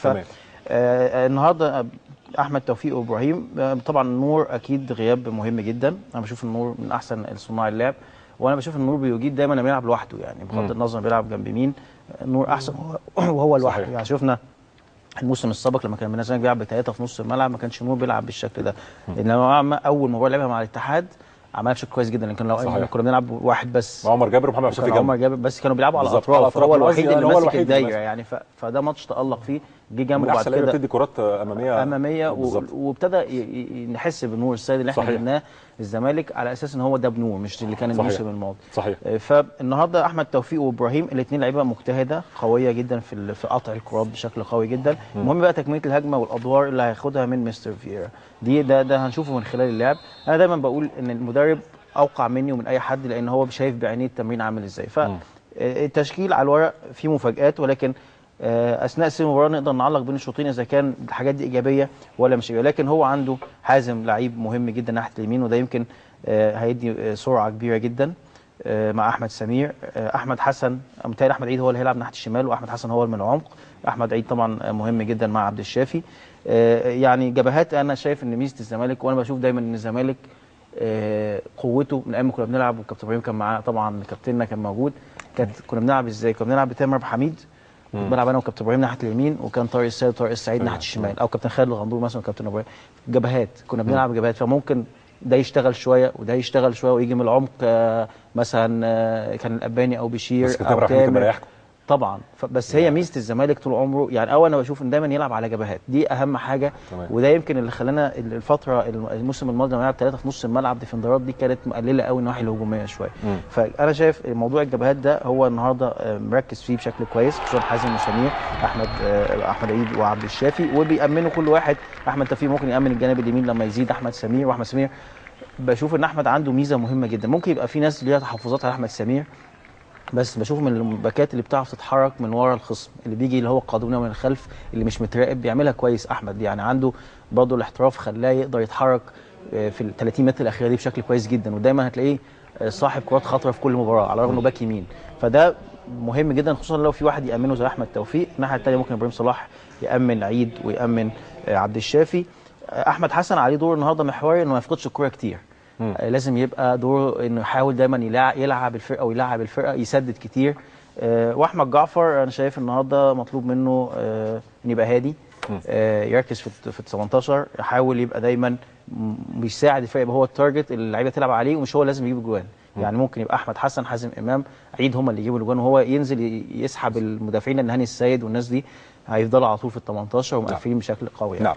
تمام. النهارده احمد توفيق وابراهيم، طبعا نور اكيد غياب مهم جدا. انا بشوف النور من احسن صناع اللعب، وانا بشوف النور بيجيد دايما لما يلعب لوحده، يعني بغض النظر بيلعب جنب مين، النور احسن وهو لوحده. يعني شفنا الموسم السابق لما كان الزمالك بيلعب بثلاثة في نص الملعب ما كانش نور بيلعب بالشكل ده، انما اول مباراة لعبها مع الاتحاد عملها بشكل كويس جدا. لكن لو كنا بنلعب واحد بس، عمر جابر ومحمد عبد الشافي، عمر جابر بس كانوا بيلعبوا على الاطراف، هو الوحيد اللي ماسك الدايرة يعني. فده ماتش تألق فيه، جه جنبه بعد كده بتدي كرات امامية وابتدى نحس بنور السيد اللي احنا جبناه الزمالك على اساس ان هو ده بنور، مش اللي كان الموسم الماضي. صحيح. فالنهارده احمد توفيق وابراهيم الاثنين لعيبة مجتهدة قوية جدا في قطع الكرات بشكل قوي جدا. المهم بقى تكمله الهجمة والادوار اللي هياخدها من مستر فييرا دي، ده هنشوفه من خلال اللعب. انا دايما بقول ان المدرب اوقع مني ومن اي حد، لان هو شايف بعينيه التمرين عامل ازاي. فالتشكيل على الورق فيه مفاجآت، ولكن اثناء سير المباراة نقدر نعلق بين الشوطين اذا كان الحاجات دي ايجابية ولا مش ايجابية. لكن هو عنده حازم لعيب مهم جدا ناحية اليمين، وده يمكن هيدي سرعة كبيرة جدا مع احمد سمير. احمد حسن، متهيألي احمد عيد هو اللي هيلعب ناحية الشمال، واحمد حسن هو من العمق. احمد عيد طبعا مهم جدا مع عبد الشافي. يعني جبهات، انا شايف ان ميزة الزمالك، وانا بشوف دايما ان الزمالك قوته من ايام ما كنا بنلعب والكابتن ابراهيم كان معاه طبعا، كابتننا كان موجود، كانت كنا بنلعب ازاي؟ كنا بنلعب بتامر عبد الحميد، كنت بلعب انا وكابتن ابراهيم ناحية اليمين، وكان طارق السيد وطارق السعيد ناحية الشمال، او كابتن خالد الغندور مثلا وكابتن ابراهيم. جبهات، كنا بنلعب جبهات، فممكن ده يشتغل شوية وده يشتغل شوية ويجي من العمق، مثلا كان الاباني او بشير او تامر طبعا. بس هي ميزة الزمالك طول عمره يعني، او انا بشوف ان دايما يلعب على جبهات، دي اهم حاجة. تمام. وده يمكن اللي خلانا الفترة الموسم الماضي لما لعب 3 في نص الملعب، ديفندرات دي كانت مقلله قوي الناحية الهجومية شوية. فانا شايف موضوع الجبهات ده هو النهارده مركز فيه بشكل كويس، خصوصا حازم وسمير، احمد عيد وعبد الشافي، وبيأمنوا كل واحد. احمد توفيق ممكن يأمن الجانب اليمين لما يزيد احمد سمير، واحمد سمير بشوف ان احمد عنده ميزة مهمة جدا. ممكن يبقى في ناس ليها تحفظات على احمد سمير، بس بشوف من الباكات اللي بتعرف تتحرك من ورا الخصم، اللي بيجي اللي هو قادمنا من الخلف، اللي مش متراقب، بيعملها كويس احمد. يعني عنده برضه الاحتراف خلاه يقدر يتحرك في ال 30 متر الاخيرة دي بشكل كويس جدا، ودايما هتلاقيه صاحب كرات خطره في كل مباراة على الرغم انه باك يمين. فده مهم جدا، خصوصا لو في واحد يامنه زي احمد توفيق. الناحية الثانية ممكن ابراهيم صلاح يامن عيد ويامن عبد الشافي. احمد حسن عليه دور النهارده محوري، انه ما يفقدش الكورة كتير. لازم يبقى دوره انه يحاول دايما يلعب الفرقة ويلعب الفرقة، يسدد كتير. واحمد جعفر انا شايف النهارده مطلوب منه ان يبقى هادي، يركز في 18، يحاول يبقى دايما بيساعد الفرقة، يبقى هو ال target اللي اللعيبة تلعب عليه، ومش هو لازم يجيب جوان. يعني ممكن يبقى احمد حسن، حازم امام، عيد هم اللي يجيبوا الجوان، وهو ينزل يسحب المدافعين، لان هاني السيد والناس دي هيفضلوا على طول في ال 18 ومقفلين بشكل قوي يعني. نعم.